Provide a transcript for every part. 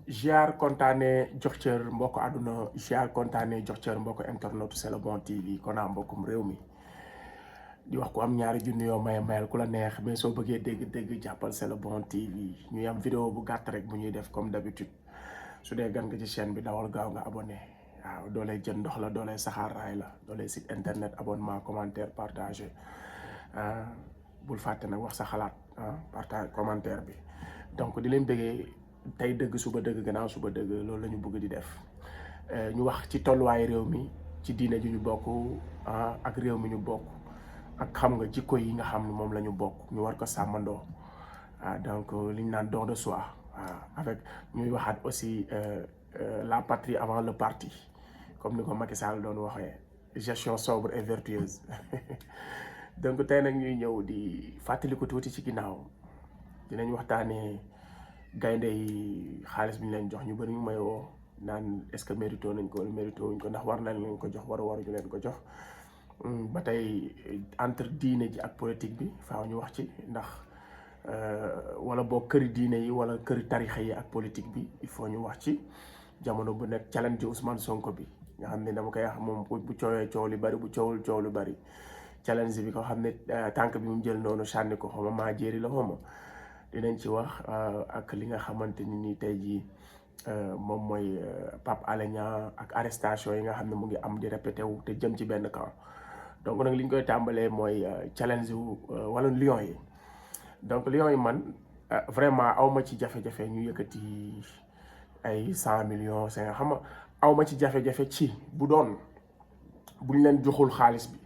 ziar kontaane jox cër mbokk àdduna ziar kontaane jox cër mbokk internet c'est le bon TV Kona mbokkum réew mi di wax ku am ñaari junni yoo maye mayal ku la neex mais soo bëggee dégg jàppal c'est le bon TV ñuy am vidéo bu gàtt rek bu ñuy def comme d'habitude su dee gan nga ci chaîne bi dawal gaaw nga abonné waaw doolay jën ndox la doolay saxaar raay la doolay site internet abonnement commentaire partagé bul fàtte nag wax sa xalaat partage commentaire bi donc di leen bëggee tey dëgg suba dëgg gannaaw suba dëgg loolu la ñu bëgg di def ñu wax ci tolluwaayu réew mi ci diine ji ñu bokk ak réew mi ñu bokk ak xam nga jikko yi nga xam ne moom la ñu bokk ñu war ko sàmmandoo donc li ñu naan don de soi avec ñuy waxaat aussi la patrie avant le parti comme ni ko Macky Sall doon waxee gestion sobre et vertueuse donc tey nag ñuy ñëw di fàttali ko tuuti ci ginnaaw dinañ waxtaanee gaynde yi xaalis bi ñu leen jox ñu bëri ñu may woo naan est-ce que mérito nañ ko wala mérito wuñ ko ndax war nañ leen ko jox waruñu leen ko jox ba tey entre diine ji ak politique bi faaw ñu wax ci ndax wala boo këri diine yi wala këri tarixa yi ak politique bi il faut ñu wax ci jamono bu nekk challenge Ousmane Sonko bi nga xam ne dama koy wax moom bu coowee coow li bari bu coowul coow lu bari challenge bi ko xam ne tànk bi mu jël noonu sànni ko xama maa jéeri la xama dinañ ci wax ak li nga xamante ni nii tey jii moom mooy Pape Alé Niang ak arrestation yi nga xam ne mu ngi am di répété wu te jëm ci benn camp donc nag li ñu koy tàmbalee mooy challenge wu wala Lions yi donc Lions yi man vraiment awma ci jafe-jafe ñu yëkkati ay 100 millions c'est nga xam nga awma ci jafe-jafe ci bu doon buñ leen joxul xaalis bi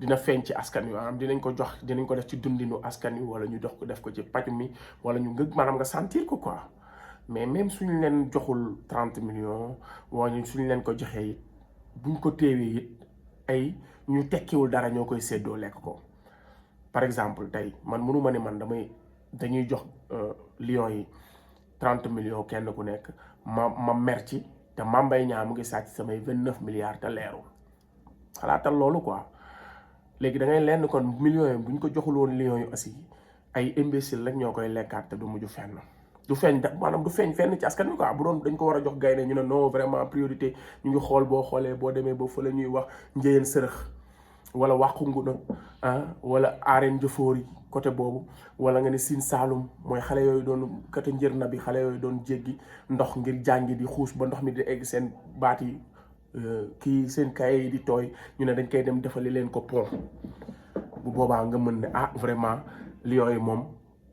dina feeñ ci askan wi maanaam dinañ ko jox dinañ ko def ci dundinu askan wi wala ñu dox ko def ko ci paju mi wala ñu ngëg maanaam nga sentir ko quoi mais même suñu leen joxul 30 millions wala suñu leen ko joxee it buñ ko téewee it ay ñu tekkiwul dara ñoo koy séddoo lekk ko par exemple tey man mënu ma ne man dañuy jox Lions yi 30 millions kenn ku nekk ma mer ci te Mame Mbaye Niang mu ngi sàcc samay 29 milliards te leerul xalaatal loolu quoi léegi da ngay lenn kon millions yi bu ñu ko joxul woon Lions yi aussi ay imbécile rek ñoo koy lekkaat te du mujj fenn du feeñ maanaam du feeñ fenn ci askan wi quoi bu doon dañ ko war a jox gaynde ñu ne non vraiment priorité ñu ngi xool boo xoolee boo demee ba fële ñuy wax njëyeen sërëx wala wàqu nguna wala aareen jëfoor yi côté boobu wala nga ne Sine Saalum mooy xale yooyu doon côté njër na bi xale yooyu doon jéggi ndox ngir jàngi di xuus ba ndox mi di egg seen baat yi kii seen kaye yi di tooy ñu ne dañ koy dem defali leen ko pont bu boobaa nga mën ne vraiment Lions yi moom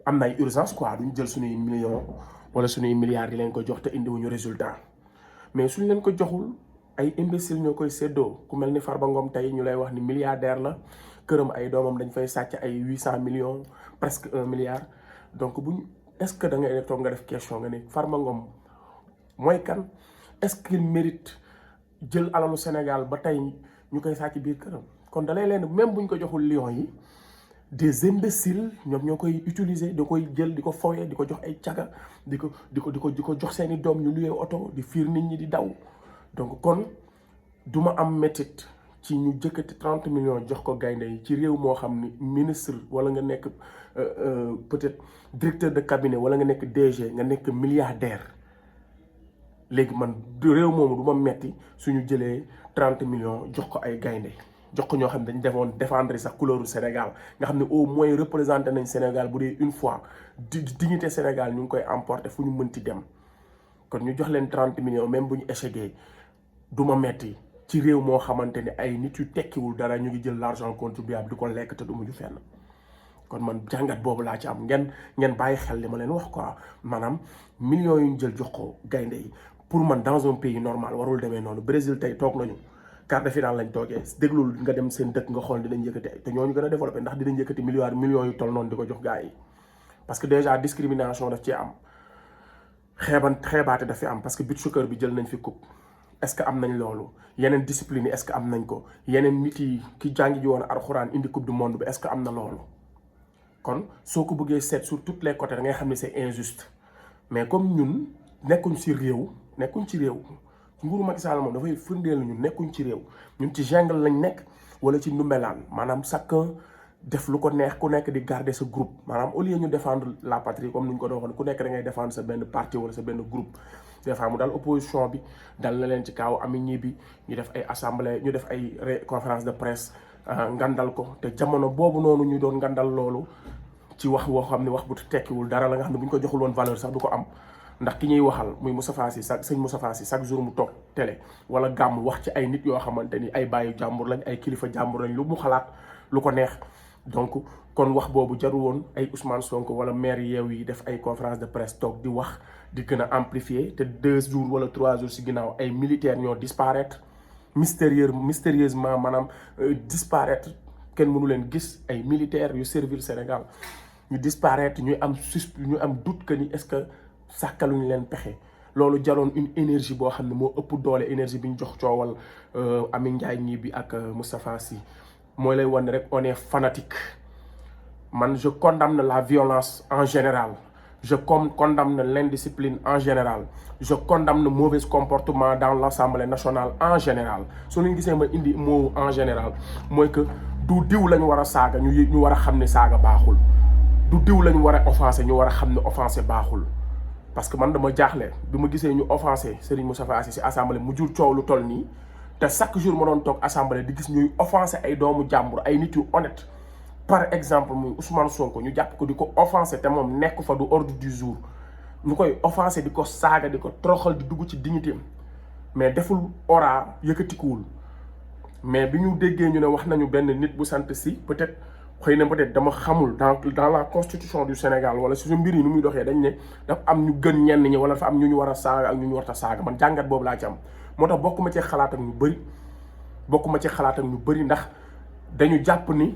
am na ay urgence quoi duñ jël suñuy millions wala suñuy milliards di leen ko jox te indiwuñu résultat mais suñ leen ko joxul ay imbécile ñoo koy séddoo ku mel ni Farba Ngom tey ñu lay wax ni milliardaire la këram ay doomam dañ fay sàcc ay 800 millions presque 1 milliard donc buñ est-ce que da ngay toog nga def question nga ne Farba Ngom mooy kan est-ce qu'il mérite jël alalu Sénégal ba tey ñu koy sàcc biir këram kon dalay leen même buñ ko joxul Lions yi des imbéciles ñoom ñoo koy utiliser da koy jël di ko foyee di ko jox ay caga di ko jox seeni doom ñu luyee oto di fiir nit ñi di daw donc kon duma am métit ci ñu jëkkati 30 millions jox ko gaynde yi ci réew moo xam ni ministre wala nga nekk peut-être directeur de cabinet wala nga nekk DG nga nekk milliardaire léegi man réew moomu du ma metti suñu jëlee 30 millions jox ko ay gaynde jox ko ñoo xam ne dañ defoon défendre sax couleuru Sénégal nga xam ne au moins représenté nañ Sénégal bu dee une fois dignité Sénégal ñu ngi koy emporter fu ñu mënti dem kon ñu jox leen 30 millions même bu ñu échecgee du ma metti ci réew moo xamante ni ay nit yu tekkiwul dara ñu ngi jël l'argent contribuable di ko lekk te du mujj fenn kon man jàngat boobu laa ci am ngeen bàyyi xel li ma leen wax quoi maanaam millions yu ñu jël jox ko gaynde yi pour man dans un pays normal warul demee noonu Brésil tey toog nañu quart de finale lañ toogee déglul nga dem seen dëkk nga xool dinañ yëkkati te ñooñu gën a développé ndax dinañ yëkkati millions yu toll noonu di ko jox gars yi parce que déjà discrimination daf ci am xeebaate daf fi am parce que beach soccer bi jël nañ fi coupe est-ce que am nañ loolu yeneen discipline yi est-ce que am nañ ko yeneen nit yi ki jàngi ji woon alxuraan indi coupe du monde bi est-ce que am na loolu kon soo ko bëggee seet sur tous les côtés da ngay xam ne c'est injuste mais comme ñun nekkuñ ci réew nguuru Macky Sall moom dafay firndeel ñun nekkuñ ci réew ñun ci jungle lañ nekk wala ci ndumbelaan maanaam chacun def lu ko neex ku nekk di garder sa groupe maanaam au lieu ñu défendre la patrie comme ni ñu ko doon waxoon ku nekk da ngay défendre sa benn parti wala sa benn groupe. des fois mu dal opposition bi dal na leen ci kaw Amigny bi ñu def ay assemblée ñu def ay conférence de presse ngandal ko te jamono boobu noonu ñu doon ngandal loolu ci wax woo xam ne wax bu tekkiwul dara la nga xam ne bu ñu ko joxul woon valeur sax du ko am ndax ki ñuy waxal muy Moustapha Sy sëñ Moustapha Sy chaque jour mu toog télé wala gàmm wax ci ay nit yoo xamante ni ay bàyyi jàmbur lañ ay kilifa jàmbur lañ lu mu xalaat lu ko neex donc kon wax boobu jarul woon ay Ousmane Sonko wala maire yeew yi def ay conférence de presse toog di wax di gën a amplifier te 2 jours wala 3 jours si ginnaaw ay militaires ñoo disparaître mystérieusement maanaam disparaître kenn mënu leen gis ay militaires yu servir Sénégal ñu disparaître ñu am doute que ni est-ce que sàkkaluñu leen pexe loolu jaloon une énergie boo xam ne moo ëpp doole énergie bi ñu jox coowal Amy Ndiaye ñii bi ak Moustapha Sy mooy lay wane rek on est fanatique man je condamne la violence en général je condamne l'indiscipline en général je condamne le mauvais comportement dans l'Assemblée nationale en général su ñu gisee ma indi mot en général mooy que du diw lañu war a saaga ñu war a xam ne saaga baaxul du diw lañu war a offensé ñu war a xam ne offensé baaxul parce que man dama jaaxle bi ma gisee ñu offensé Serigne Moustapha Sy si assemblée mu jur coow lu toll nii te chaque jour ma doon toog assemblée di gis ñuy offensé ay doomu jàmbur ay nit yu honnête par exemple muy Ousmane Sonko ñu jàpp ko di ko offensé te moom nekk fa du ordre du jour ñu koy offensé di ko saaga di ko toroxal di dugg ci dignité mais deful ora yëkkatikuwul mais bi ñu déggee ñu ne wax nañu benn nit bu sant Sy peut-être xëy na peut-être dama xamul dans la constitution du Sénégal wala suñu mbir yi nu muy doxee dañ ne dafa am ñu gën ñenn ñi wala dafa am ñu ñu war a saaga ak ñu ñu war a saaga man jàngat boobu laa ci am moo tax bokkuma ci xalaat ak ñu bëri ndax dañu jàpp ni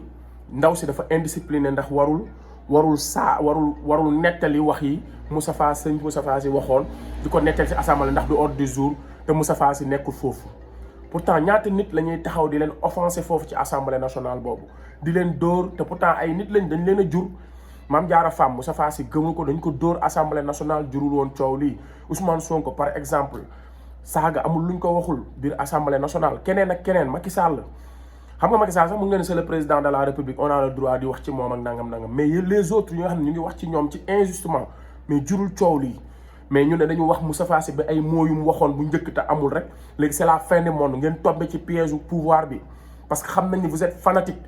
ndaw si dafa indiscipliné ndax warul nettali wax yi Moustapha Sy waxoon di ko nettali si assemblée ndax du ordre du jour te Moustapha Sy nekkul foofu pourtant ñaata nit la ñuy taxaw di leen offensé foofu ci assemblée nationale boobu di leen dóor te pourtant ay nit lañ dañ leen a jur Mame Diarra Fam Moustapha Sy gëmul ko dañ ko dóor assemblée nationale jurul woon coow lii Ousmane Sonko par exemple saaga amul luñ ko waxul biir assemblée nationale keneen ak keneen Macky Sall xam nga Macky Sall sax mu ngi leen c'est le président de la république on a le droit di wax ci moom ak nangam mais les autres yi nga xam ne ñu ngi wax ci ñoom ci injustement mais jurul coow lii mais ñu ne dañu wax Moustapha Sy ba ay mots yu mu waxoon bu njëkk te amul rek léegi c'est la fin du monde ngeen tombé ci piège pouvoir bi parce que xam nañ ni vous êtes fanatique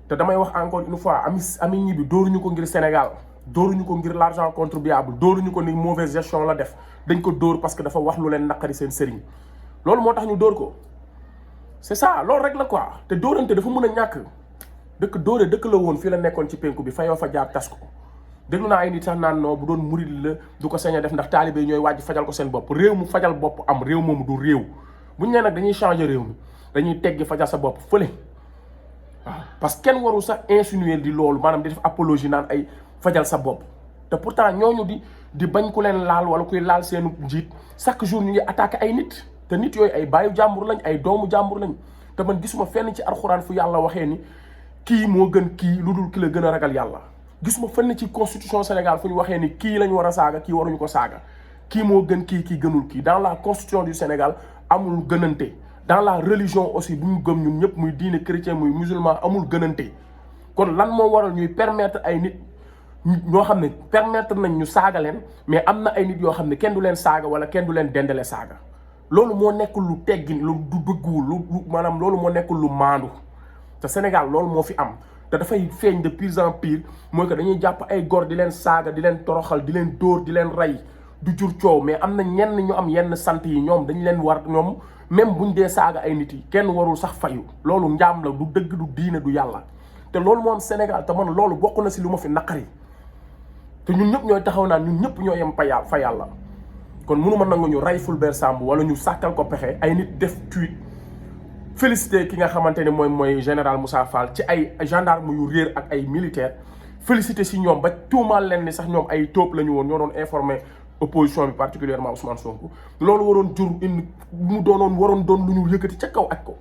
te damay wax encore une fois Amigny bi dóoruñu ko ngir Sénégal dóoruñu ko ngir l'argent contribuable dóoruñu ko ni mauvaise gestion la def dañ ko dóor parce que dafa wax lu leen naqari seen sëriñ loolu moo tax ñu dóor ko c'est ça loolu rek la quoi te dóorante dafa mën a ñàkk dëkk la woon fii la nekkoon ci penku bi fayoo fa jaar tas ko déglu naa ay nit sax naan non bu doon murid la du ko sañ a def ndax taalibe yi ñooy wàjj fajal ko seen bopp réew mu fajal bopp am réew moomu du réew bu ñu nee nag dañuy changer réew mi dañuy teggi fajal sa bopp fële waaw parce que kenn warul sax insinuer di loolu maanaam di def apologie naan ay fajal sa bopp te pourtant ñooñu di bañ ku leen laal wala kuy laal seenu njiit chaque jour ñu ngi attaqué ay nit te nit yooyu ay baayu jàmbur lañ ay doomu jàmbur lañ te man gisuma fenn ci alxuraan fu yàlla waxee ni kii moo gën kii lu dul ki la gën a ragal yàlla gisuma fenn ci constitution Sénégal fu ñu waxee ni kii lañ war a saaga kii waruñu ko saaga kii moo gën kii gënul kii dans la constitution du Sénégal amul gënante dans la religion aussi bu ñu gëm ñun ñëpp muy diine chrétien muy musulman amul gënante kon lan moo waral ñuy permettre ay nit ñoo xam ne permettre nañ ñu saaga leen mais am na ay nit yoo xam ne kenn du leen saaga wala kenn du leen dendale saaga loolu moo nekkul lu teggin lu du dëgguwul lu maanaam loolu moo nekkul lu maandu te Sénégal loolu moo fi am te dafay feeñ de pire en pire mooy que dañuy jàpp ay góor di leen saaga di leen toroxal di leen dóor di leen rey du jur coow mais am na ñenn ñu am yenn sant yi ñoom dañ leen war ñoom même buñ dee saaga ay nit yi kenn warul sax fayu loolu njaam la du dëgg du diine du yàlla te loolu moo am Sénégal te man loolu bokk na si lu ma fi naqari te ñun ñëpp ñooy taxaw naan ñun ñëpp ñoo yem fa yàlla kon mënuma nangu ñu rey Fulbert Sambou wala ñu sàkkal ko pexe ay nit def tweet félicité ki nga xamante ne mooy général Moussa Fall ci ay gendarme yu réer ak ay militaire félicité si ñoom ba tuumaal leen ni sax ñoom ay tóob la ñu woon ñoo doon informé opposition bi particulièrement Ousmane Sonko loolu waroon jur waroon doon lu ñu yëkkati ca kaw ak ko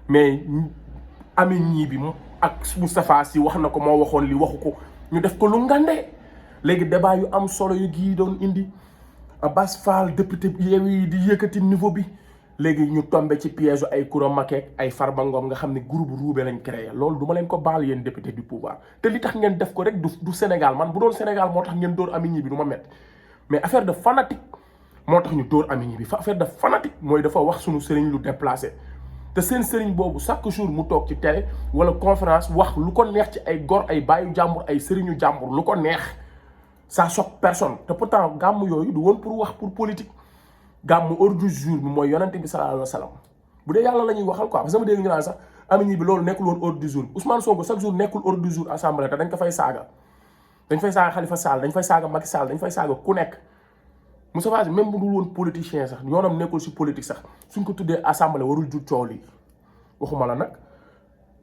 mais Amigny bi ak Moustapha Sy wax na ko moo waxoon li waxu ko ñu def ko lu ngande léegi débat yu am solo yu gii doon indi Abass Fall député Yewwi yi di yëkkati niveau bi léegi ñu tombé ci piège ay Koura Makeek ay Farba Ngom nga xam ne groupe ruube lañ créé loolu du ma leen ko baal yéen député du pouvoir te li tax ngeen def ko rek du Sénégal man bu doon Sénégal moo tax ngeen dóor Ami Ñi bi du ma mett mais affaire de fanatique moo tax ñu dóor Ami Ñi bi affaire de fanatique mooy dafa wax suñu sëriñ lu déplacé te seen sëriñ boobu chaque jour mu toog ci télé wala conférence wax lu ko neex ci ay gor ay baayu jàmbur ay sëriñu jàmbur lu ko neex ça choque personne te pourtant gàmm yooyu du woon pour wax pour politique gàmm ordre du jour bi mooy yonente bi sallallahu alayhi wa sallam bu dee yàlla la ñuy waxal quoi parce que sama dégg ñu naan sax Ami Ñi bi loolu nekkul woon ordre du jour Ousmane Sonko chaque jour nekkul ordre du jour assemblée te dañ ko fay saaga dañ fay saaga Khalifa Sall dañ fay saaga Macky Sall dañ fay saaga ku nekk Moussa Fass même bu dul woon politicien sax yoonam nekkul si politique sax suñ ko tuddee assemblée warul jur coow lii waxuma la nag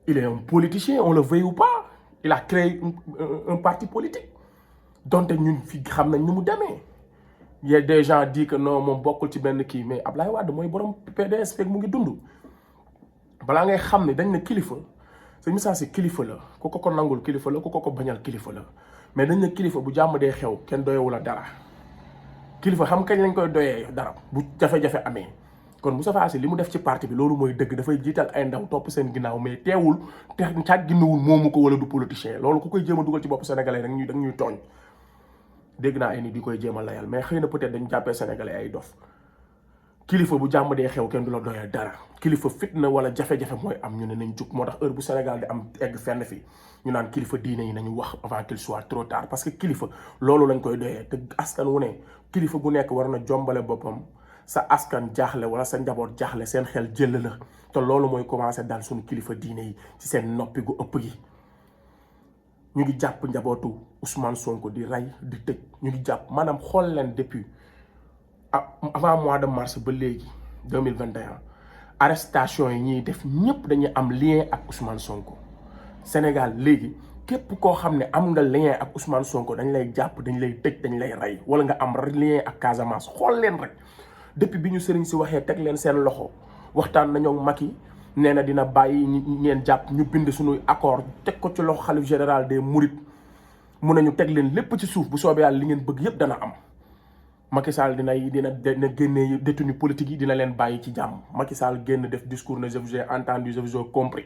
il est un politicien on le veuille ou pas il a créé un parti politique donte ñun fi xam nañ ni mu demee y a des gens dit que non moom bokkul ci benn kii mais Ablaye Wade mooy borom PDS fekk mu ngi dund balaa ngay xam ne dañ ne kilifa sëñ Moussa Sy kilifa la ku ko nangul kilifa la ku ko bañal kilifa la mais dañ ne kilifa bu jàmm dee xew kenn doyewu la dara kilifa xam kañ lañ koy doyee dara bu jafe-jafe amee kon Moustapha Sy li mu def ci parti bi loolu mooy dëgg dafay jiital ay ndaw topp seen ginnaaw mais teewul te caag ginnaawul moomu ko wala du politicien loolu ku koy jéem a dugal ci bopp sénégalais rek ñuy tooñ dégg naa ay nit di koy jéem a layal mais xëy na peut-être dañu jàppee sénégalais ay dof kilifa bu jàmm dee xew kenn du la doyee dara kilifa fitna wala jafe-jafe mooy am ñu ne nañ jug moo tax heure bu Sénégal di am egg fenn fi ñu naan kilifa diine yi nañu wax avant qu'il soit trop tard parce que kilifa loolu lañ koy doyee te askan wu ne kilifa gu nekk war na jombale boppam sa askan jaaxle wala sa njaboot jaaxle seen xel jël la te loolu mooy commencé dal suñu kilifa diine yi ci seen noppi gu ëpp gi ñu ngi jàpp njabootu Ousmane Sonko di rey di tëj ñu ngi jàpp maanaam xool leen depuis avant mois de mars ba léegi 2021 arrestation yi ñuy def ñëpp dañuy am lien ak Ousmane Sonko Sénégal léegi képp koo xam ne am nga lien ak Ousmane Sonko dañ lay jàpp dañ lay tëj dañ lay rey wala nga am lien ak Casamance xool leen rek depuis bi ñu sëriñ si waxee teg leen seen loxo waxtaan nañoo Macky nee na dina bàyyi ñeen jàpp ñu bind suñuy accord teg ko ci loxo xalif général des Mourides mun nañu teg leen lépp ci suuf bu soobee yàlla li ngeen bëgg yëpp dana am Macky Sall dina génne détenu politique yi dina leen bàyyi ci jàmm Macky Sall génn def discours ne je vous ai entendu je vous ai compris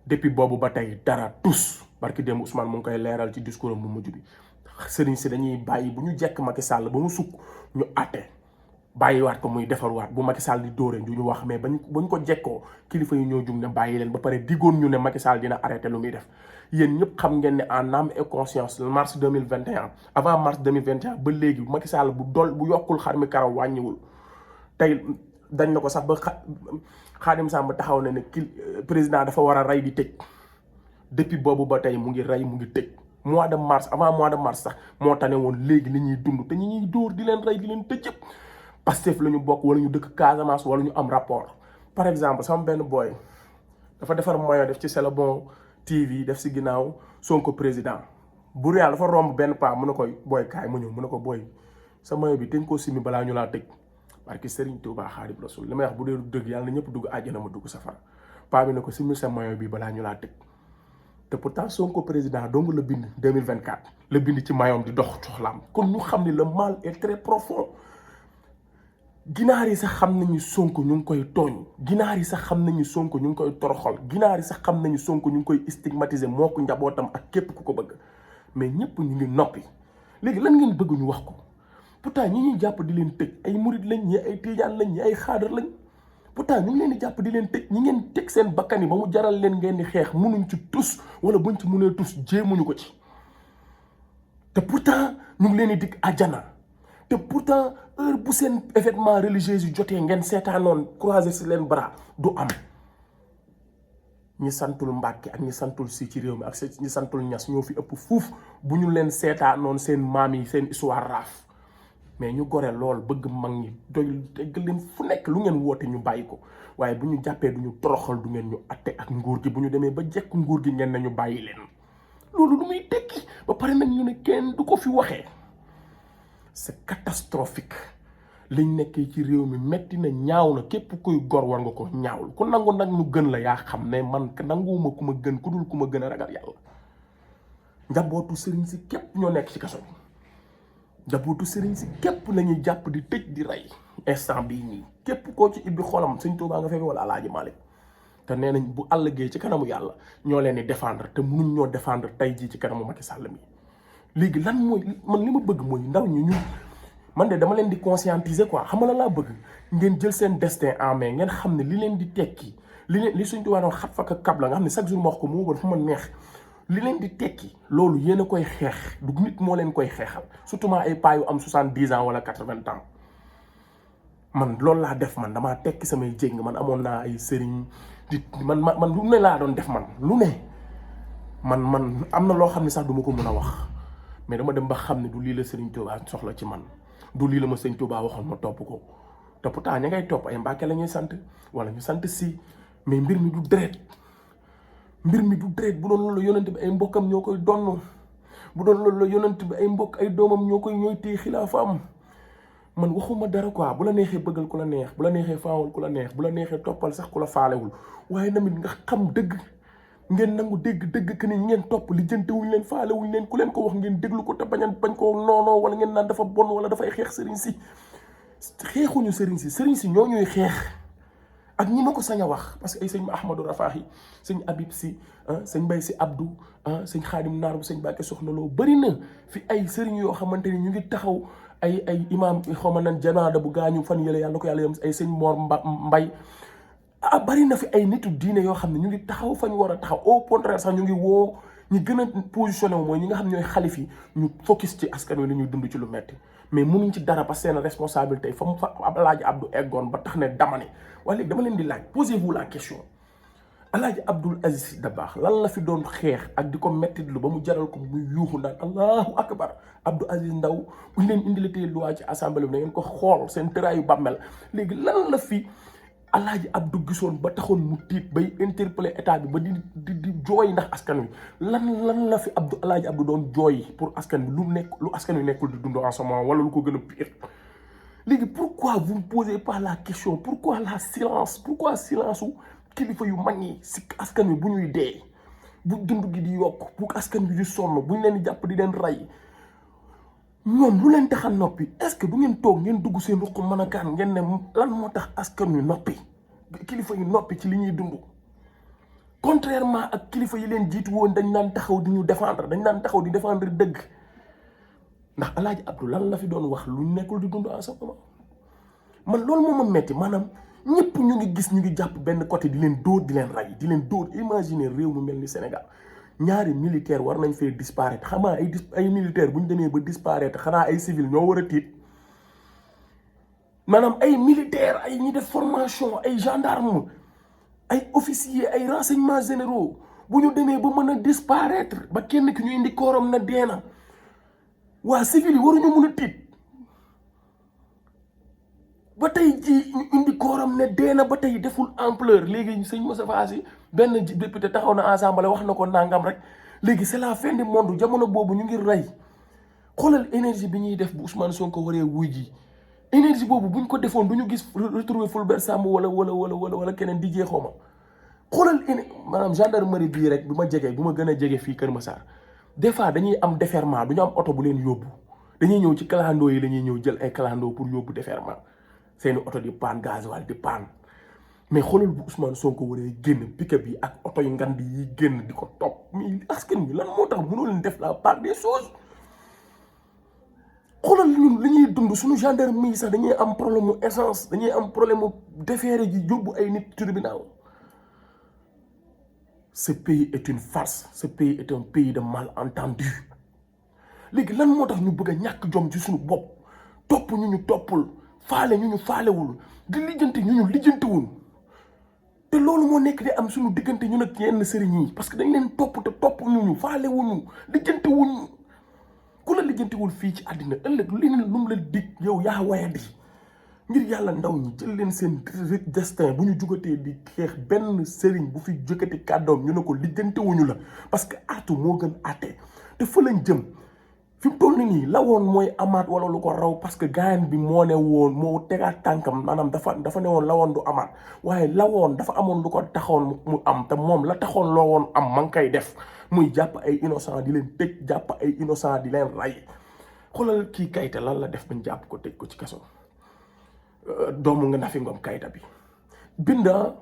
depuis boobu ba tey dara tous barki démb Ousmane mu ngi koy leeral ci discours am bu mujj bi sëriñ si dañuy bàyyi bu ñu jekk Macky Sall ba mu sukk ñu àtte bàyyiwaat ko muy defarwaat bu Macky Sall di dóore du ñu wax mais bañ ko jekkoo kilifa yi ñoo jug ne bàyyi leen ba pare diggoon ñu ne Macky Sall dina arrêté lu muy def yéen ñëpp xam ngeen ne en âme et conscience mars 2021 avant mars 2021 ba léegi Macky Sall bu yokkul xar mi karaw wàññiwul tey dañ na ko sax ba Xaadim Samb taxaw na ne président dafa war a rey di tëj depuis boobu ba tey mu ngi rey mu ngi tëj mois de mars avant mois de mars sax moo tane woon léegi li ñuy dund te ñi ñuy dóor di leen rey di leen tëj yëpp Pastef la ñu bokk wala ñu dëkk Casamance wala ñu am rapport par exemple sama benn boy dafa defar moyen def ci C'est le bon TV def si ginnaaw Sonko président bu réel dafa romb benn paa mu ne koy booy kaay mu ñëw mu ne ko booy sa moyen bi teñ koo simi balaa ñu laa tëj parce que Serigne Touba Xaadimu Rasuul li may wax bu dee dëgg yàlla na ñëpp dugg àjjana ma dugg safara paa bi ne ko simi sa moyen bi balaa ñu laa tëj te pourtant Sonko président dong la bind 2024 la bind ci mayoom di dox soxlaam kon ñu xam ne le mal est très profond ginaar yi sax xam nañu Sonko ñu ngi koy tooñ ginaar yi sax xam nañu Sonko ñu ngi koy toroxal ginaar yi sax xam nañu Sonko ñu ngi koy stigmatiser moo ko njabootam ak képp ku ko bëgg mais ñëpp ñu ngi noppi léegi lan ngeen bëgg ñu wax ko pourtant ñi ñuy jàpp di leen tëj ay murid lañ ñi ay tiijaan lañ ñi ay xaadar lañ pourtant ñu ngi leen di jàpp di leen tëj ñi ngeen teg seen bakkan yi ba mu jaral leen ngeen di xeex munuñ ci tus wala buñ ci mënee tus jéemuñu ko ci te pourtant ñu ngi leen di dig àjjana te pourtant heure bu seen événement religieux yi jotee ngeen seetaanoon croiser si leen bras du am ñi santul Mbàkke ak ñi santul si ci réew mi ak ñi santul Ñas ñoo fi ëpp fuuf bu ñu leen seetaanoon seen maam yi seen histoire raaf mais ñu gore lool bëgg mag ñi doy dégg leen fu nekk lu ngeen woote ñu bàyyi ko waaye bu ñu jàppee du ñu toroxal du ngeen ñu atte ak nguur gi bu ñu demee ba jekk nguur gi ngeen nañu bàyyi leen loolu lu muy tekki ba pare nag ñu ne kenn du ko fi waxee c'est catastrophique liñ nekkee ci réew mi metti na ñaaw na képp kuy gor war nga ko ñaawul ku nangu nag ñu gën la yaa xam ne man nanguwuma ku ma gën ku dul ku ma gën a ragal yàlla njabootu sëriñ si képp ñoo nekk ci kaso bi njabootu sëriñ si képp lañuy jàpp di tëj di rey instant bii nii képp koo ci ibbi xolam sëñ Touba nga fekk wala Alaaji Malick te nee nañ bu àllëgee ci kanamu yàlla ñoo leen di défendre te mënuñ ñoo défendre tey jii ci kanamu Macky Sall mi léegi lan mooy man li ma bëgg mooy ndaw ñi man de dama leen di conscientiser quoi xam nga la laa bëgg ngeen jël seen destin en main ngeen xam ne li leen di tekki li suñ Touba doon xat fakk kab la nga xam ne chaque jour ma wax ko moo gën fu ma neex li leen di tekki loolu yéen a koy xeex du nit moo leen koy xeexal surtout ay paa yu am 70 ans wala 80 ans man loolu laa def man damaa tekki samay jéng man amoon naa ay sëriñ di man lu ne laa doon def man lu ne man am na loo xam ne sax du ma ko mën a wax mais dama dem ba xam ne du lii la sëriñ Touba soxla ci man du lii la ma sëriñ Touba waxoon ma topp ko te pourtant ña ngay topp ay Mbàkke la ñuy sant wala ñu sant si mais mbir mi du deret mbir mi du deret bu doon loolu yonent bi ay mbokkam ñoo koy donn bu doon loolu yonent bi ay mbokk ay doomam ñooy téye xilaafaam man waxuma dara quoi bu la neexee bëggal ku la neex bu la neexee faawal ku la neex bu la neexee toppal sax ku la faalewul waaye namit nga xam dëgg ngeen nangu dëgg que ni ngeen topp li jëntewuñ leen faalewuñ leen ku leen ko wax ngeen déglu ko te bañ koo noonoo wala ngeen naan dafa bon wala dafay xeex sëriñ si xeexuñu sëriñ si ñoo ñuy xeex ak ñi ma ko sañ a wax parce que ay sëñ Ahmadou Rafahi sëñ Habib si sëñ Mbay si Abdou sëñ Xaadim Naar bu sëñ Bàkke Soxna Lo bëri na fi ay sëriñ yoo xamante ni ñu ngi taxaw ay imam xaw ma nan janaada bu gaañu fan yële yàlla ko yàlla yam ay sëñ Mor Mbay bari na fi ay nitu diine yoo xam ne ñu ngi taxaw fa ñu war a taxaw au contraire sax ñu ngi woo ñi gën a positionné wu mooy ñi nga xam ñooy xalif yi ñu focus ci askan wi li ñuy dund ci lu metti mais mënuñ ci dara parce que seen responsabilité fa mu fa Alaaji Abdou eggoon ba tax ne dama ne waaye léegi dama leen di laaj posez-vous la question Alaaji Abdoul Aziz Dabakh lan la fi doon xeex ak di ko metti lu ba mu jaral ko muy yuuxu naan allahu akbar Abdou Aziz Ndaw buñ leen indilatee loi ci assemblée bi na ngeen ko xool seen tëraayu bàmmel léegi lan la fi Alaaji Abdou gisoon ba taxoon mu tiit bay interpeller état bi ba di jooy ndax askan wi lan la fi Alaaji Abdou doon jooy pour askan bi lu askan wi nekkul di dund en ce moment wala lu ko gën a pire léegi pourquoi vous ne posez pas la question pourquoi silence u kilifa yu mag yi si askan wi bu ñuy dee bu dund gi di yokk bu askan bi di sonn buñ leen di jàpp di leen rey ñoom lu leen tax a noppi est-ce que du ngeen toog ngeen dugg seen ruq mën a kaan ngeen ne lan moo tax askan wi noppi kilifa yu noppi ci li ñuy dund contrairement ak kilifa yi leen jiitu woon dañ naan taxaw di ñu défendre dañ naan taxaw di défendre dëgg ndax Alaaji Abdou lan la fi doon wax lu nekkul di dund en ce moment man loolu moo ma metti maanaam ñëpp ñu ngi gis ñu ngi jàpp benn côté di leen dóor di leen rey di leen dóor imaginer réew mu mel ni Sénégal ñaari militaire war nañ fee disparaître xamaa ay militaire bu ñu demee ba disparaître xanaa ay civil ñoo war a tiit maanaam ay militaire ay ñi def formation ay gendarme ay officier ay renseignements généraux bu ñu demee ba mën a disparaître ba kenn ki ñu indi kooram na deena waa civil yi waruñu mën a tiit ba tey ji ñu indi kooram ne deena ba tey deful ampleur léegi sëñ Moussa Fassi benn député taxaw na assemblée wax na ko nangam rek léegi c'est la fin du monde jamono boobu ñu ngi rey xoolal énergie bi ñuy def bu Ousmane Sonko waree wuy ji énergie boobu buñ ko defoon du ñu gis retrouver Fulbert Sambou wala keneen di jeexoo ma xoolal maanaam gendarmerie bii rek bi ma gën a jege fii Kër Massar des fois dañuy am déferment du ñu am oto bu leen yóbbu dañuy ñëw ci clando yi la ñuy ñëw jël ay clando pour yóbbu déferment seeni oto di paan gasoil di paan mais xoolal bu Ousmane Sonko waree génn pick-up yi ak oto yi ngand yi génn di ko topp mais askan wi lan moo tax mënoo leen def la part des choses xoolal ñun li ñuy dund suñu gendarmerie yi sax dañuy am problème mu essence dañuy am problème mu déféré ji yóbbu ay nit tribunal. Ce pays est une farce ce pays est un pays de malentendu léegi lan moo tax ñu bëgg a ñàkk jom ci suñu bopp topp ñu toppul faale ñu faalewul di lijjanti ñu lijjantiwul te loolu moo nekk di am suñu diggante ñu nag yenn sëriñ yi parce que dañ leen topp te topp ñu faalewuñu lijjantiwuñu ku la lijjantiwul fii ci àddina ëllëg li lu mu la dig yow yaa wayadi ngir yàlla ndaw ñi jël leen seen destin bu ñu jugatee di xeex benn sëriñ bu fi jëkkati kàddoom ñu ne ko lijjantiwuñu la parce que aatu moo gën aate te fa lañ jëm fi mu toll nii lawoon mooy amaat wala lu ko raw parce que gaayan bi moo ne woon moo tegaat tànkam maanaam dafa ne woon lawoon du amaat waaye lawoon dafa amoon lu ko taxoon mu am te moom la taxoon loo woon am ma ngi koy def muy jàpp ay innocent di leen tëj jàpp ay innocent di leen rey xoolal kii Kayte lan la def bañ jàpp ko tëj ko ci kaso doomu nga Nafi Ngom Keïta bi binda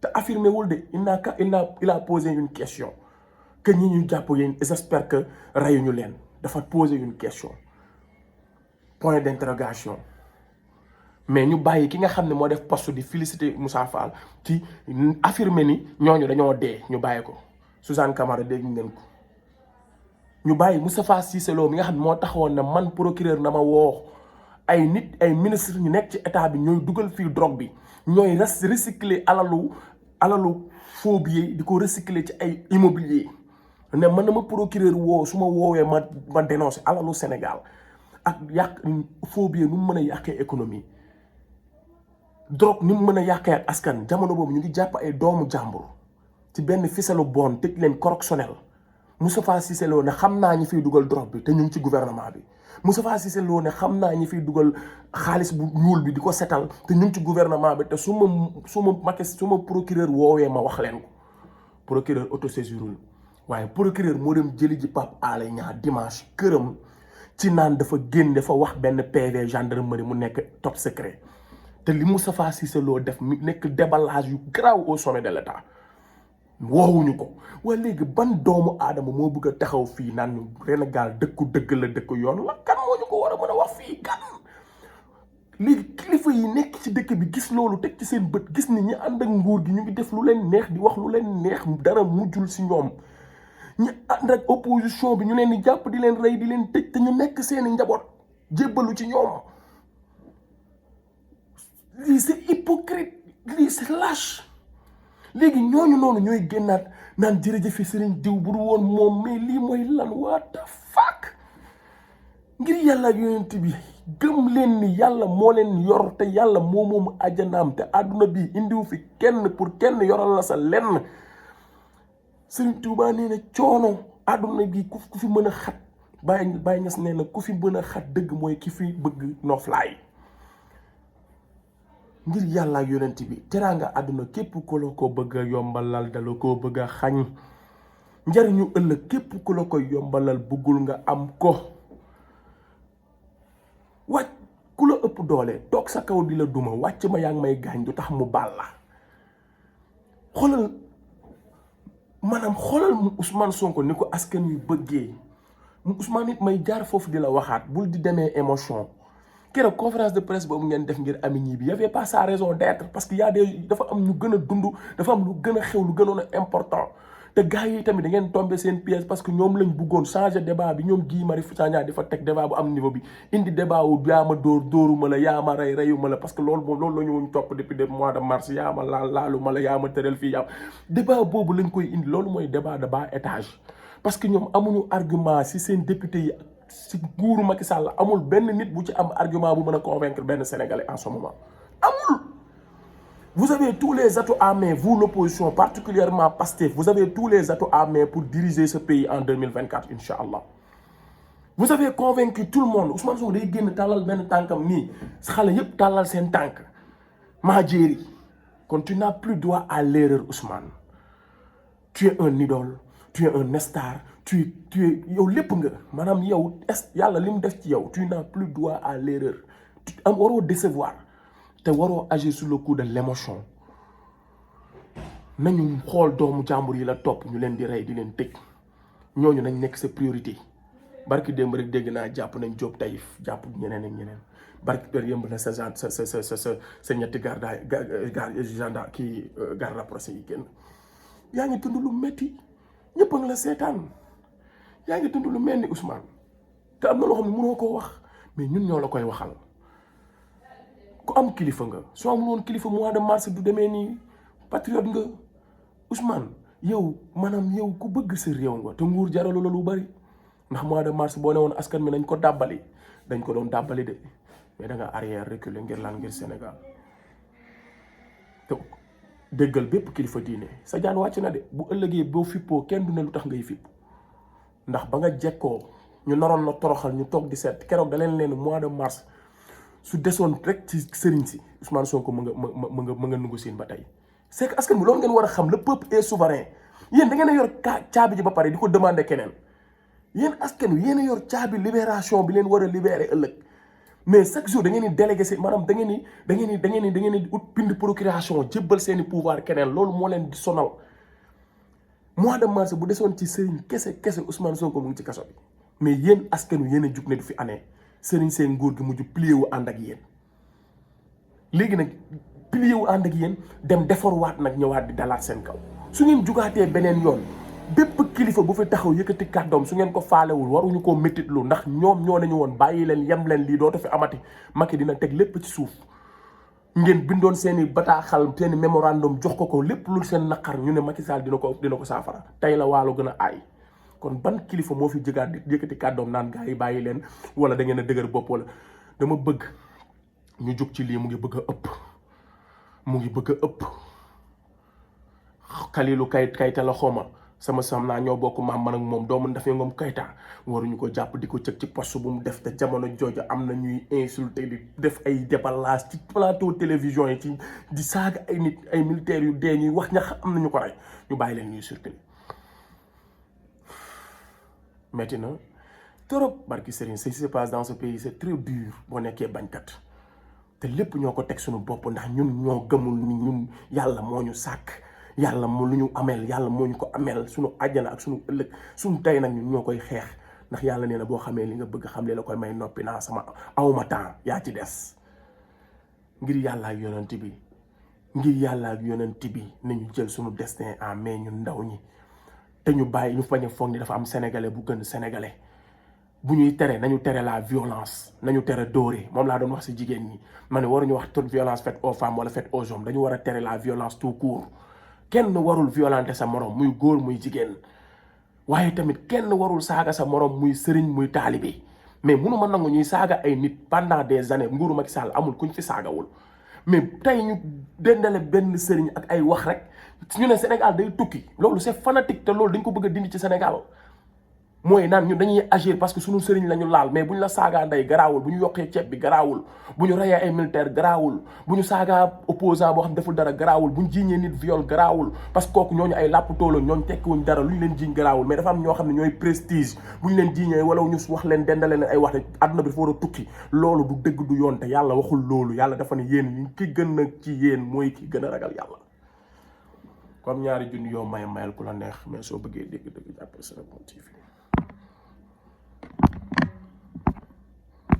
te affirmé wul de il a posé une question que ñi ñu jàpp yéen j'espère que rayuñu leen dafa poser une question point d'interrogation mais ñu bàyyi ki nga xam ne moo def poste di féliciter Moussa Fall ci affirmé ni ñooñu dañoo dee ñu bàyyi ko Suzanne Camara dégg ngeen ko ñu bàyyi Moustapha Cissé Lo mi nga xam ne moo taxawoon na man procureur na ma woo ay nit ay ministre ñu nekk ci état bi ñooy dugal fii drogue bi ñooy recycler alalu faux billets di ko recycler ci ay immobilier ne man na ma procureur woo su ma woowee ma dénoncer alalu Sénégal ak yàq faux billets nu mu mën a yàqee économie drogue ni mu mën a yàqee ak askan jamono boobu ñu ngi jàpp ay doomu jàmbur ci benn fisalu bon tëj leen correctionnel Moustapha Cissé Lo ne xam naa ñi fiy dugal drogue bi te ñu ngi ci gouvernement bi Moustapha Cissé Lo ne xam naa ñi fiy dugal xaalis bu ñuul bi di ko setal te ñu ngi ci gouvernement bi te su ma procureur woowee ma wax leen ko procureur autosaisirul waaye procureur moo dem jëli ji Pape Alé Niang dimanche këram ci naan dafa génn dafa wax benn PV gendarmerie mu nekk top secret te li Moustapha Cissé Lo def mi nekk déballage yu grave au sommet de l'État woowuñu ko waaye léegi ban doomu aadama moo bëgg a taxaw fii naan ñu Sénégal dëkku dëgg la dëkku yoon la kan moo ñu ko war a mën a wax fii kan léegi kilifa yi nekk ci dëkk bi gis loolu teg ci seen bët gis ni ñi ànd ak nguur gi ñu ngi def lu leen neex di wax lu leen neex dara mujjul si ñoom ñi ànd ak opposition bi ñu leen di jàpp di leen rey di leen tëj te ñu nekk seeni njaboot jébbalu ci ñoom lii c'est hypocrite lii c'est lâche léegi ñooñu noonu ñooy génnaat naan jërëjëf sëriñ diw bu dul woon moom mais lii mooy lan what the fuck ngir yàlla ak yonent bi gëm leen ni yàlla moo leen yor te yàlla moo moomu àjjanaam te àdduna bi indiwu fi kenn pour kenn yoral la sa lenn sëriñ Touba nee na coono àdduna bi ku fi mën a xat Baye Niass nee na ku fi mën a xat dëgg mooy ki fi bëgg noflaay ngir yàlla ak yonent bi teraanga àdduna képp ku la ko bëgg a yombalal da la ko bëgg a xañ njariñu ëllëg képp ku la ko yombalal bëggul nga am ko wàcc ku la ëpp doole toog sa kaw di la duma wàcc ma yaa ngi may gaañ du tax mu baal la xoolal maanaam xoolal mu Ousmane Sonko ni ko askan wi bëggee mu Ousmane it may jaar foofu di la waxaat bul di demee émotion keroog conférence de presse boobu ngeen def ngir ami ñi bi y avait pas sa raison d'être parce que y a des dafa am ñu gën a dund dafa am lu gën a xew lu gënoon a important te gars yi tamit da ngeen tombé seen piège parce que ñoom lañ bëggoon changer débat bi ñoom Guy Marius Sagna di fa teg débat bu am niveau bi indi débat wu yaa ma dóoruma la yaa ma reyuma la parce que loolu la ñu wuñ topp depuis le mois de mars yaa ma laaluma la yaa ma tëral fii yaa débat boobu lañ koy indi loolu mooy débat de bas étage parce que ñoom amuñu argument si seen député yi si nguuru Macky Sall amul benn nit bu ci am argument bu mën a convaincre benn Sénégalais en ce moment amul. Vous avez tous les atouts à main, vous l'opposition, particulièrement Pastef, vous avez tous les atouts à main pour diriger ce pays en 2024, Inch'Allah. Vous avez convaincu tout le monde. Ousmane Sonko day génn tàllal benn tànkam nii xale yëpp tàllal seen tànk maa jéeri kon tu n'as plus droit à l'erreur Ousmane. Tu es un idole, tu es un star, tu es yow lépp nga maanaam yow yàlla li mu def ci yow tu n'as plus droit à l'erreur am waroo décevoir te waroo agir sur le coup de l'émotion nañu xool doomu jàmbur yi la topp ñu leen di rey di leen tëj ñooñu nañ nekk sa priorité barki démb rek dégg naa jàpp nañ Diop Taïf jàpp ñeneen ak ñeneen barki per yëmb na sa ñetti garde rapproché yi génn yaa ngi dund lu metti ñëpp a ngi la seetaan yaa ngi dund lu mel ni Ousmane te am na loo xam ne mënoo koo wax mais ñun ñoo la koy waxal ku am kilifa nga soo amul woon kilifa mois de mars du demee nii patriote nga Ousmane yow maanaam yow ku bëgg sa réew nga te nguur jaralu la lu bari ndax mois de mars boo ne woon askan mi nañ ko dàbbali dañ ko doon dàbbali de mais da nga arrière reculer ngir lan ngir Sénégal te déggal bépp kilifa diine sa jaan wàcc na de bu ëllëgee boo fippoo kenn du ne lu tax ngay fipp ndax ba nga jekkoo ñu naroon la toroxal ñu toog di seet keroog da leen mois de mars su desoon rek ci sëriñ si Ousmane Sonko mu nga négocier ba tey c'est que askan bi loolu ngeen war a xam le peuple est souverain yéen da ngeen a yor caabi ji ba pare di ko demander keneen yéen askan wi yéen a yor caabi libération bi leen war a libérer ëllëg mais chaque jour da ngeen di délégué seen maanaam da ngeen di ut bind procuration jébbal seeni pouvoir keneen loolu moo leen di sonal. mois de mars bu desoon ci sëriñ kese Ousmane Sonko mu ngi ci kaso bi mais yéen askanu yéen a jug ne du fi année sëriñ seen nguur gi mujj plié wu ànd ak yéen léegi nag plié wu ànd ak yéen dem defarwaat nag ñëwaat di dalaat seen kaw su ngeen jugaatee beneen yoon bépp kilifa bu fi taxaw yëkkati kàddoom su ngeen ko faalewul waruñu koo méttitlu ndax ñoom ñoo nañu woon bàyyi leen yem leen lii dootu fi amati Macky dina teg lépp ci suuf ngeen bindoon seeni bataaxal seeni mémorandum jox ko lépp lu seen naqar ñu ne Macky Sall dina ko saafara tey la waalo gën a aay kon ban kilifa moo fi jëgaat di yëkkati kàddoom naan gars yi bàyyi leen wala da ngeen a dëgër bopp wala dama bëgg ñu jóg ci lii mu ngi bëgg a ëpp Kalilu Kayta la xoma sama sam naa ñoo bokk maam man ak moom doomu Ndafe Ngom Kayta waruñu ko jàpp di ko cëg ci poste bu mu def te jamono jooju am na ñuy insulté di def ay déballage ci plateau télévision yi ci di saaga ay nit ay militaires yu dee ñuy wax ñax am nañu ko rey ñu bàyyi leen ñuy circuler metti na trop barki Serigne ce qui se passe dans ce pays c'est très dur boo nekkee bañkat te lépp ñoo ko teg suñu bopp ndax ñun ñoo gëmul ni ñun yàlla moo ñu sàkk yàlla moo lu ñu ameel yàlla moo ñu ko ameel suñu àjjana ak suñu ëllëg suñu tey nag ñun ñoo koy xeex ndax yàlla nee na boo xamee li nga bëgg xam li la koy may noppi naa sama awma temps yaa ci des ngir yàlla ak yonent bi nañu jël suñu destin en main ñun ndaw ñi te ñu bàyyi ñu bañ a foog ni dafa am sénégalais bu gën sénégalais bu ñuy tere nañu tere la violence nañu tere dóore moom laa doon wax si jigéen ñi ma ne waruñu wax toute violence faite aux femmes wala faite aux hommes dañu war a tere la violence tout court kenn warul violenter sa morom muy góor muy jigéen waaye tamit kenn warul saaga sa morom muy sëriñ muy taalibe mais munu ma nangu ñuy saaga ay nit pendant des années nguuru Macky Sall amul kuñ fi saagawul mais tey ñu dendale benn sëriñ ak ay wax rek ñu ne Sénégal day tukki loolu c'est fanatique te loolu dañ ko bëgg a dindi ci Sénégal mooy naan ñun dañuy agir parce que suñu sëriñ la ñu laal mais bu ñu la saagaa ndey garaawul bu ñu yokkee ceeb bi garaawul bu ñu reyee ay militaire garaawul bu ñu saagaa opposant boo xam deful dara garaawul bu ñu jiiñee nit viol garaawul parce que kooku ñooñu ay làppatoo la ñooñu tekkiwuñ dara lu ñu leen jiiñ garaawul mais dafa am ñoo xam ne ñooy prestige bu ñu leen jiiñee wala ñu wax leen dendale leen ay wax ne àdduna bi dafa war a tukki loolu du dëgg du yoon te yàlla waxul loolu yàlla dafa ne yéen ki gën a ci yéen mooy ki gën a ragal yàlla comme ñaari junni yoo mayal ku la neex mais soo bëggee dégg-dëgg jàppal Senegal TV